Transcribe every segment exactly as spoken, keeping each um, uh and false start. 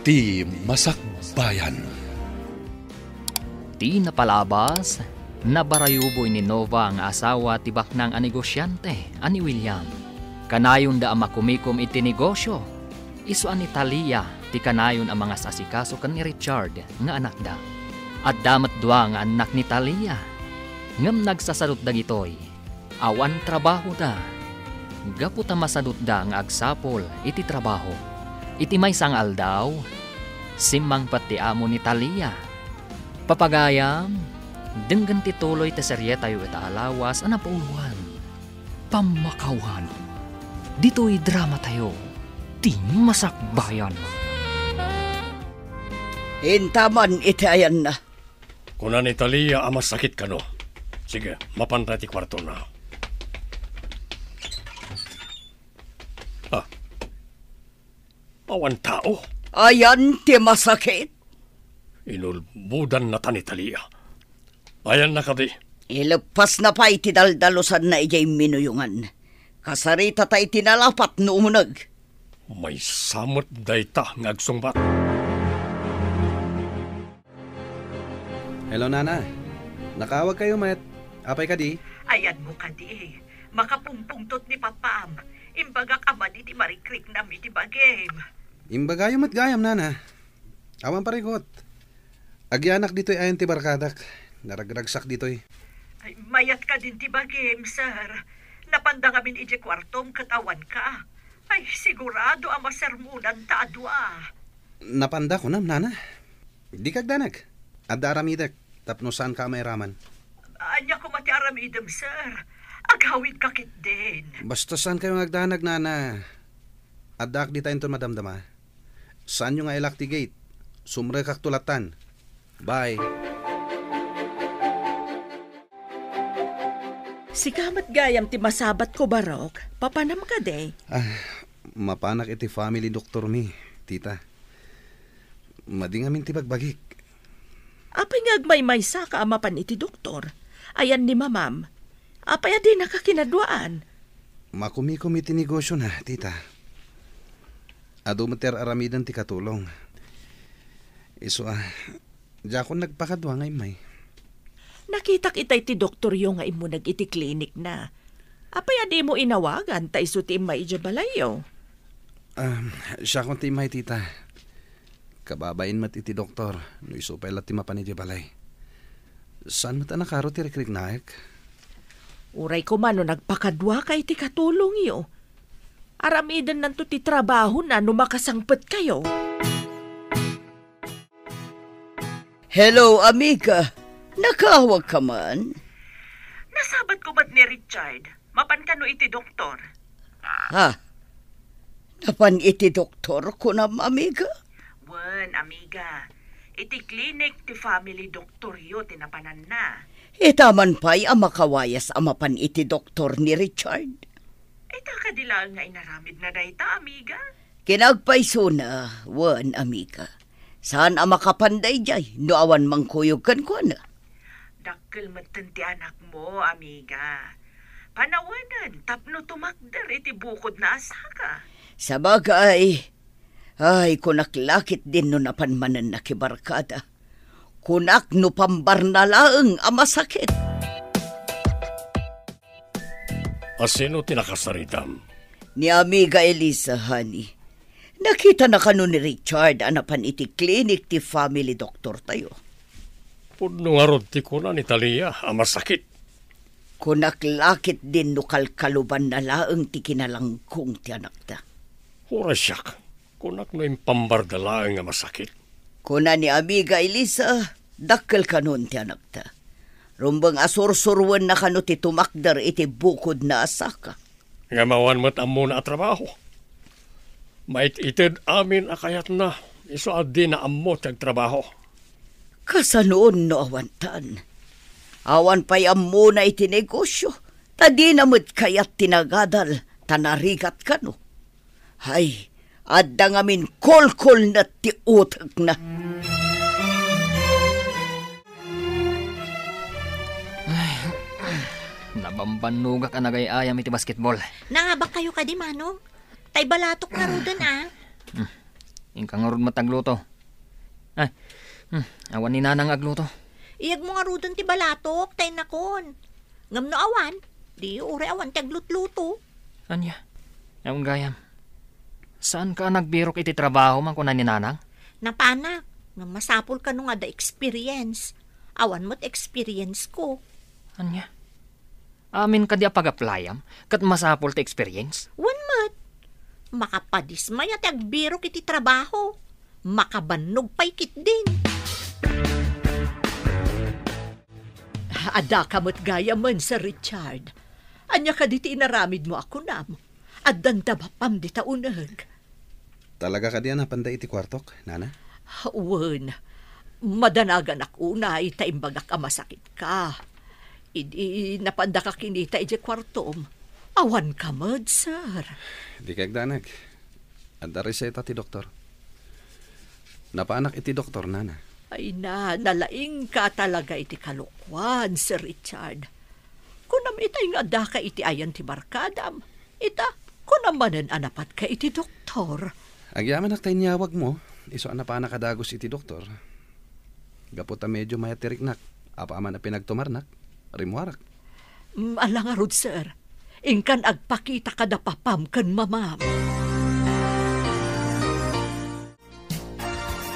Ti Masakbayan. Ti napalabas, nabarayuboy ni Nova nga asawa ti baknang a negosiante a ni William. Kanayonda a makumikom iti negosio. Isu a ni Talia ti kanayon a mangas-asikaso ken ni Richard nga anakda. Adda met dua nga annak ni Talia, ngem nagsasadut dagitoy. Awan trabahoda. Gapu ta masadutda nga agsapul iti trabaho. Iti maysa nga aldaw, simmangpet ti amo ni Talia. Papagayam, denggen ti tuloy ti serietayo ita a lawas a napauluan. Pammakawan. Ditoy dramatayo, ti Masakbayan. Intaman iti ayanna. Kuna ni Talia a masakit kano. Sige, mapanta ti kuartona. Ah. Awan tao. Ayan ti masakit. Inulbodannata ni Talia. Ayanna kadi? Ileppasna pay ti daldalusanna idiay minuyongan. Kasaritata iti nalapat no umuneg. Maysa met dayta nga agsungbat. Hello, Nana. Nakaawagkayo met. Apay kadi? Ayanmo kadi, makapungpungtot ni Papam. Imbagak a madi ti marikriknam iti bagim. Imbagayo met gayam, Nana. Awan parigot. Agyanak ditoy ayan ti barkadak. Naragragsak ditoy. Ay, mayat kadin ti bagim, sir. Napanda ngamin idiay kuartom ket awanka. Ay, sigurado a masermonanta a dua. Napanda kunam, Nana. Dika agdanag. Adda aramidek tapno saanka a mairaman. Ania koma ti aramidem, sir? Agawidka ketdin. Basta saankayo nga agdanag, Nana. Addaak dita inton madamdama. Saanyo nga ilak ti gate. Sumrekakto lattan. Bye. Sika met gayam ti masabatko, Barok. Papanam kadi? Ah, mapanak iti family doctor mi, tita. Madi ngamin ti bagbagik. Apay nga agmaymaysaka a mapan iti doktor? Ayan ni mamam. Apay a dinaka kinaduaan? Makumikom iti negosiona, tita. Adu met ti ar-aramiden ti katulong. Isu a, diakon nagpakadua nga immay. Nakitak itay ti doktoryo nga immuneg iti klinikna. Apay a dimo inawagan ta isu ti immay idiay balayyo? Um, siakon ti immay, tita. Kababain met iti doktor no isu pay la ti mapan idiay balay. Saan met a nakaro ti rikriknaek? Uray koma no nagpakaduaka iti katulongyo. Aramidennanto ti trabahona no makasangpetkayo. Hello, amiga. Nakaawagka man? Nasabatko met ni Richard. Mapan kano iti doktor? Ha? Napan iti doktor, kunam, amiga? Wen, amiga. Iti klinik ti family doktoryo ti napananna. Ita man pay a makawayas a mapan iti doktor ni Richard. Ita kadi laeng nga inaramidna dayta, amiga? Kinagpaysona, wen, amiga. Saan a makapan daydiay no awan mangkuyog kenkuana? Dakkel metten ti anakmo, amiga. Panawanen tapno tumakder iti bukodna a saka. Sabagay, ay, kunak la ketdin no napan manen nakibarkada. Kunak no pambarna laeng a masakit. A sino ti nakasaritam? Ni Amiga Elisa, honey. Nakitana kano ni Richard a napan iti klinik ti family doktortayo? Pudno ngarud ti kuna ni Talia a masakit. Kunak la ketdin no kalkalubanna laeng ti kinalangkong ti anakta. Uray siak, kunak no impambarda laeng a masakit. Kuna ni Amiga Elisa, dakkel kanon ti anakta. Rumbeng a sursuroenna kano ti tumakder iti bukodna a saka. Ngem awan met ammona a trabaho. Mait-ited amin a kayatna, isu a dina ammo ti agtrabaho. Kasanoon no awantan? Awan pay ammona iti negosyo, ta dina met kayat ti nagadal ta narigat kano. Hay, adda ngamin kolkolnet ti utekna. Nabambannogak a nagay-ayam iti basketball. Nangabak kayo kadi, Manong? Tay balatok ngaruden, a. Hmm. Inka ngarud met agluto. Ay, hmm, awan ni Nanang agluto. Iyegmo ngaruden ti balatok, ta innakon. Ngem no awan, di uray awan ti aglutluto. Ania? Awan gayam. Saanka a nagbirok iti trabaho, man kuna ni Nanang? Napanak, ngem masapul kano nga adda experience. Awan met experience ko. Ania? Amin kadi a pag-applyam, ket masapul ti experience? Wen met. Makapadismaya ti agbirok iti trabaho. Makabannog pay ketdin. Adda ka met gayamen, Sir Richard. Ania kadi ti inaramidmo a kunam? Addan da mapan dita uneg. Talaga kadi a napanda iti kuartok, Nana? Wen, madanaganak unay ta imbagak a masakitka. Idi napandaka kinita idiay kuartom, awanka met, sir. Di kayagdanag. Adda reseta ti doktor. Napaanak iti doktor, Nana. Ay na, nalaingka talaga iti kalokuan, Sir Richard. Kunam itay nga addaka iti ayan ti barkadam. Ita, kunam manen a napatka iti doktor. Agyamanak ta inyawagmo, isu a napanak a dagus iti doktor. Gapu ta medio mayat ti riknak, apaman a pinagtumarnak, rimmuarak. Mm, ala ngarud, sir. Inkan agpakita kada papam ken mamam.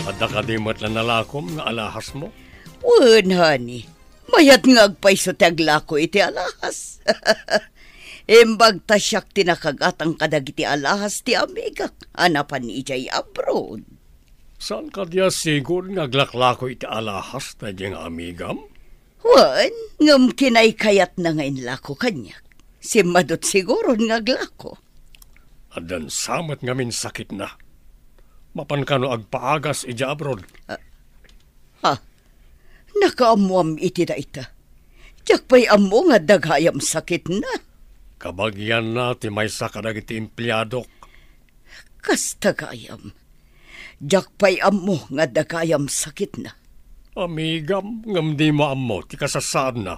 Adda kadi met la nalakom nga alahasmo? Wen, honey. Mayat nga agpayso ti aglako iti alahas. Imbag ta siak ti nakagatang kadagiti alahas ti amigak a napan idiay abroad. Saan kadi a sigud nga aglaklako iti alahas daydiay nga amigam? Wen, ngem kinaykayatna nga inlako kaniak. Simmadut siguron nga aglako. Addan sa met ngamin sakitna. Mapan kano agpaagas idiay abroad? Ah, ha? Nakaammoam iti dayta. Diak pay ammo nga adda gayam sakitna. Kabagianna ti maysa kadagiti empleadok. Kasta gayam. Diak pay ammo nga adda gayam sakitna. Amigam, ngem dimo ammo ti kasasaadna.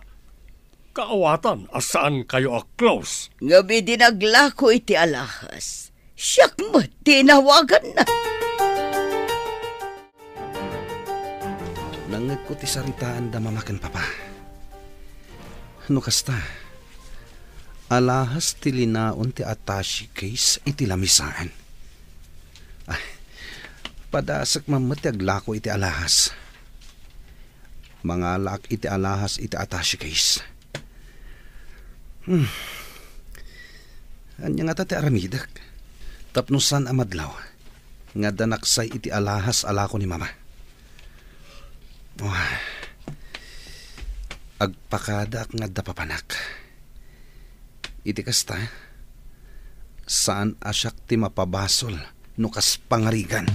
Kaawatan a saankayo a close. Ngem idi naglako iti alahas, siak met ti inawaganna. Nangngegko ti saritaanda mama ken papa. No kasta, alahas ti linaon ti attache case iti lamisaen. Ay, padasek man met ti aglako iti alahas. Mangalaak iti alahas iti attache case. Hmm. Ania ngata ti aramidek? Tapno saan a madlaw nga adda naksay iti alahas a lako ni mama. Oh. Agpakadaak nga adda papanak. Iti kasta, saan a siak ti mapabasol no kas pangarigan.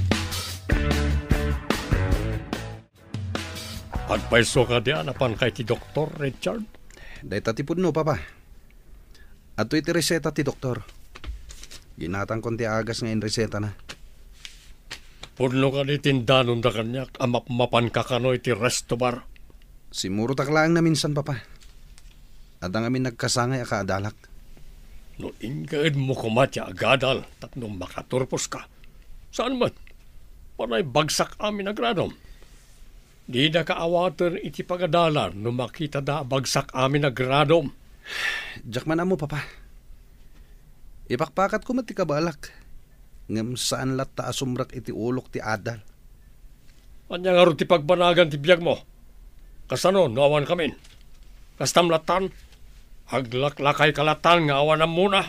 Agpayso kadi a napanka iti doktor, Richard? Dayta ti pudno, Papa. Adtoy ti reseta ti doktor. Ginatangkon ti agas nga inresetana. Pudno kadi ti indanonda kaniak a mapmapanka kano iti resto bar? Simmurotak laeng naminsan, Papa. Adda ngamin nagkasangay a kaadalak. No inkaedmo koma ti agadal tapno makaturposka, saan met, panay bagsak amin a gradom. Didaka awaten iti pagadalan no makitada a bagsak amin a gradom. Diak man ammo, Papa. Ipakpakatko met ti kabaelak, ngem saan latta a sumrek iti ulok ti adal. Ania ngarud ti pagbanagan ti biagmo? Kasano no awan kamin? Kastam lattan? Aglaklakayka lattan nga awan ammona.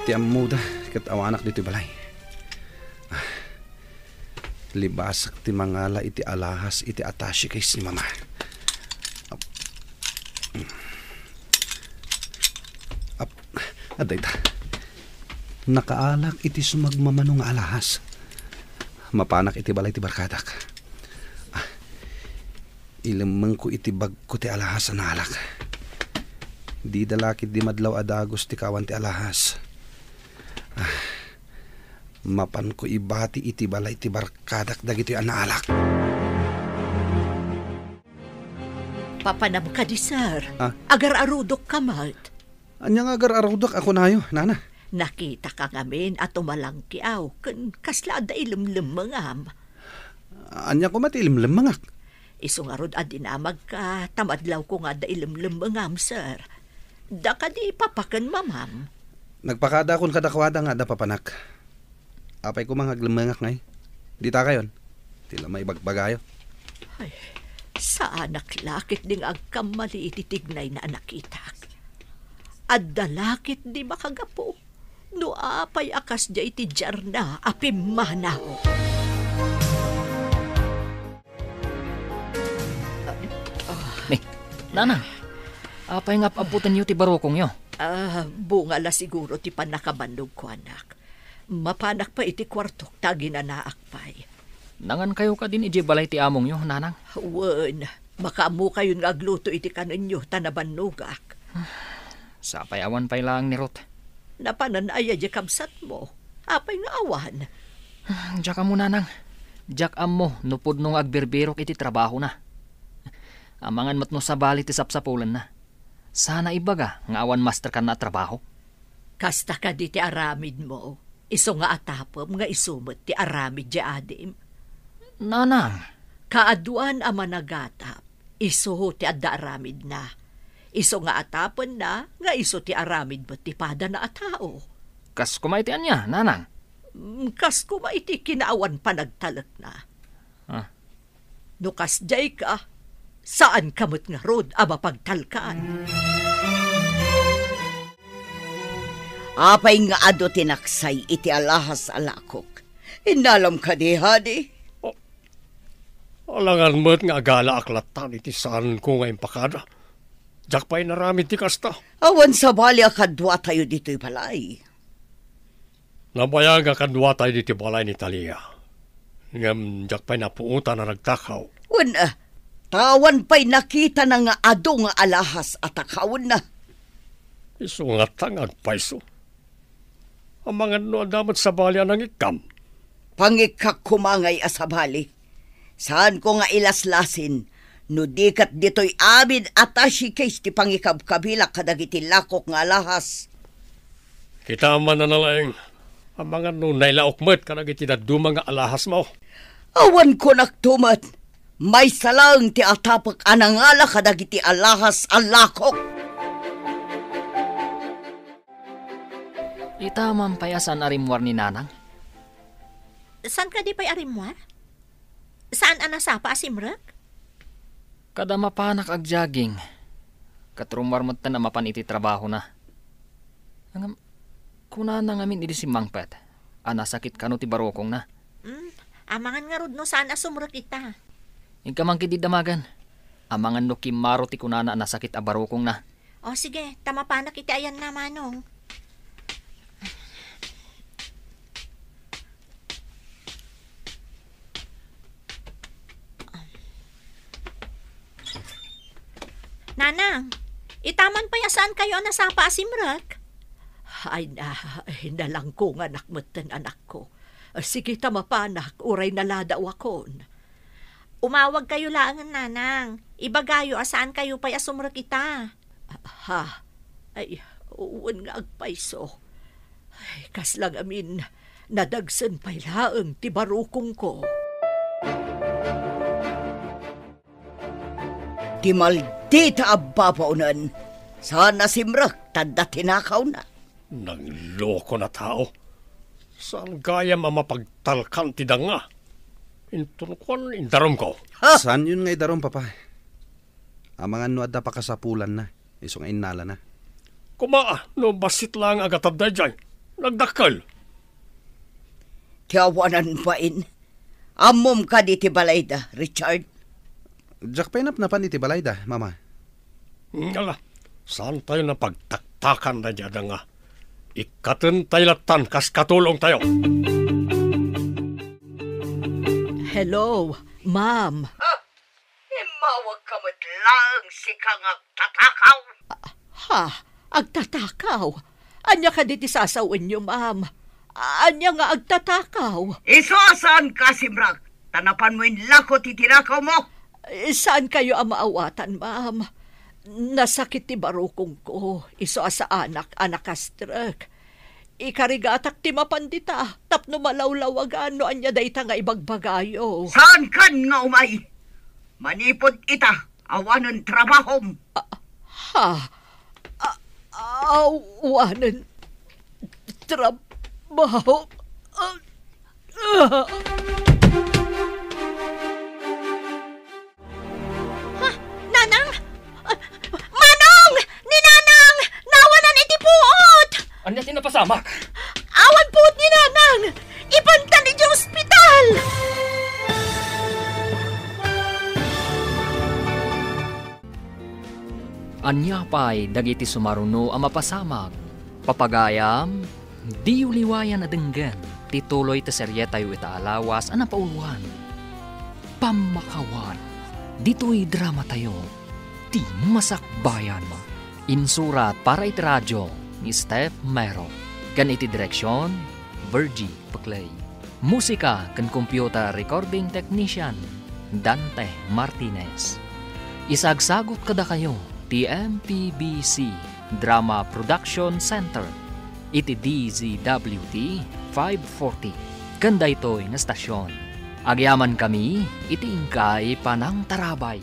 Ti ammoda ket awanak ditoy balay. Ah, libasek ti mangala iti alahas iti attache case ni Mama. Ap-, adda ita. Nakaalak iti sumagmamano nga alahas. Mapanak iti balay ti barkadak. Ah, ilemmengko iti bagko ti alahas a naalak. Dida la ketdi madlaw a dagus ti kawan ti alahas. Ah, mapanko ibati iti balay ti barkadak dagitoy a naalak. Papanam kadi, sir? Ah? Agar-arudok ka met. Ania nga agar-arudok a kunayo, nana? Nakitaka ngamin a tumalangkiaw ken kasla adda ilemlemmengam. Ania koma ti ilemlemmengak? Isu ngarud a dinamagka, ta madlawko nga adda ilemlemmengam, sir. Da kadi papaken, mamam? Nagpakadakon kadakuada nga adda papanak. Apay koma nga aglemmengak ngay? Dita kayon. Ti la maibagbagayo. Ay, saanak la ketdi nga agkammali iti tignayna a nakitak. Adda la ketdi makagapu no apay a kasdiay ti diarna a pimmanaw. Ni, Nanang, apay nga ap-aputenyo ti barukongyo? Ah, bunga la siguro ti pannakabannogko, anak. Mapanak pay iti kuartok ta aginanaak pay. Nangankayo kadin idiay balay ti amongyo, Nanang? Wen, makaammokayon nga agluto iti kanenyo ta nabannogak. Sapay awan pay laeng ni Ruth. Napanan aya diay kabsatmo? Apay nga awan? Diak ammo, Nanang. Diak ammo no pudno nga agbirbirok iti trabahona. Amangan met no sabali ti sapsapulenna. Saan a ibaga nga awan master kanna a trabaho. Kasta kadi ti aramidmo, isu nga atapem nga isu met ti aramid diay adim? Nanang! Kaaduan a managatap, isu ti adda aramidna. Isu nga atapenna nga isu ti aramid met ti padana a tao. Kas koma iti ania, Nanang? Mm, kas koma iti kinaawan panagtalekna. Ah. No kasdiay ka, saanka met ngarud a mapagtalkan. Apay nga adu ti naksay iti alahas a lakok? Innalam kadi, hadi? Oh, alangan met nga agalaak lattan iti saanko nga impakada. Diak pay naramid ti kasta. Awan sabali a kaduatayo ditoy balay. Nabayag a kaduatay ditoy balay ni Talia. Ngem diak pay napuotan a nagtakaw. Wen, ah, ta awan pay nakitana nga adu nga alahas a takawenna. Isu ngata nga agpayso. Amangan no adda met sabali a nangikkam. Pangikkak koma ngay a sabali. Saanko nga ilaslasin no di ket ditoy amin a tashikis ti pangikabkabilak kadagiti lakok nga alahas. Kita man a nalaing, amangan no nailaok met kadagiti dadduma nga alahasmo. Awan kunakto met, maysa laeng ti atapek a nangala kadagiti alahas a lakok. Ita man pay a saan a rimmuar ni Nanang? Saan kadi pay a rimmuar? Saan a nasapa a simrek? Kada mapanak agjaging, ket rummuar metten a mapan iti trabahona. Ngem, kunana ngamin idi simmangpet a nasakit kano ti barukongna. Mm, amangan ngarud no saan a sumrek ita. Inka man ketdi damagen. Amangan no kimmaro ti kunana a nasakit a barukongna. O, sige, ta mapanak iti ayanna, Manong. Nanang, ita man pay a saankayo a nasapa a simrek? Ay na, ay, nalangkonganak metten, anakko. Sige ta mapanak, uray naladawakon. Umawagkayo laengen, Nanang. Ibagayo a saankayo pay a sumrek ita. Ha? Ay, wen nga agpayso. Ay, kasla ngamin, nadagsen pay laeng ti barukongko. Ti maldita a babaonen, saan a simrek ta adda tinakawna. Nangloko a tao. Saan gayam a mapagtalkan ti danga? Inton kuan, indarumko. Ha? Saanyon nga idarum, Papa. Amangan no adda pakasapulanna, isu nga innalana. Koma, no bassit laeng a gatad daydiay, nagdakkel. Ti awanan bain. Ammom kadi ti balayda, Richard? Diak pay napnapan iti balayda, Mama. Ngala, saantayo a pagtaktakan daydiay a danga. Ikkatentayo lattan kas katulongtayo. Hello, ma'am. Ha? Immawagka met laeng sika nga agtatakaw? Ha? Agtatakaw? Ania kadi ti sasawenyo, ma'am? Ania nga agtatakaw? Isu a saanka a simrek, ta napanmo inlako ti tinakawmo. Eh, saankayo a maawatan, ma'am. Nasakit ti barukongko, isu a saanak a nakastrek. Ikarigatak ti mapan dita, tapno malawlawagan no ania dayta nga ibagbagayo. Saankan nga umay? Manipud ita, awanen trabahom. Ah, ha? Ah, awanen trabaho? Ah, ah. Ha? Nanang? Ah, Manong! Ni Nanang! Nawanan iti puot! Ania ti napasamak? Awan puot ni Nanang! Ipantan idiay ospital! Ania pay dagiti sumaruno a mapasamak? Papagayam, diyo liwayan a denggen ti tuloy ti serietayo ita a lawas a napauluan, Pammakawan. Ditoy dramatayo, Ti Masakbayan. Insurat para iti radio ni Steph Mero, ken iti direksion, Virgie Peclay. Musika ken computer recording technician, Dante Martinez. Isagsagut kadakayo ti M P B C Drama Production Center iti D Z W T five forty ken daytoy nga stasyon. Agyamankami iti inkay panangtarabay.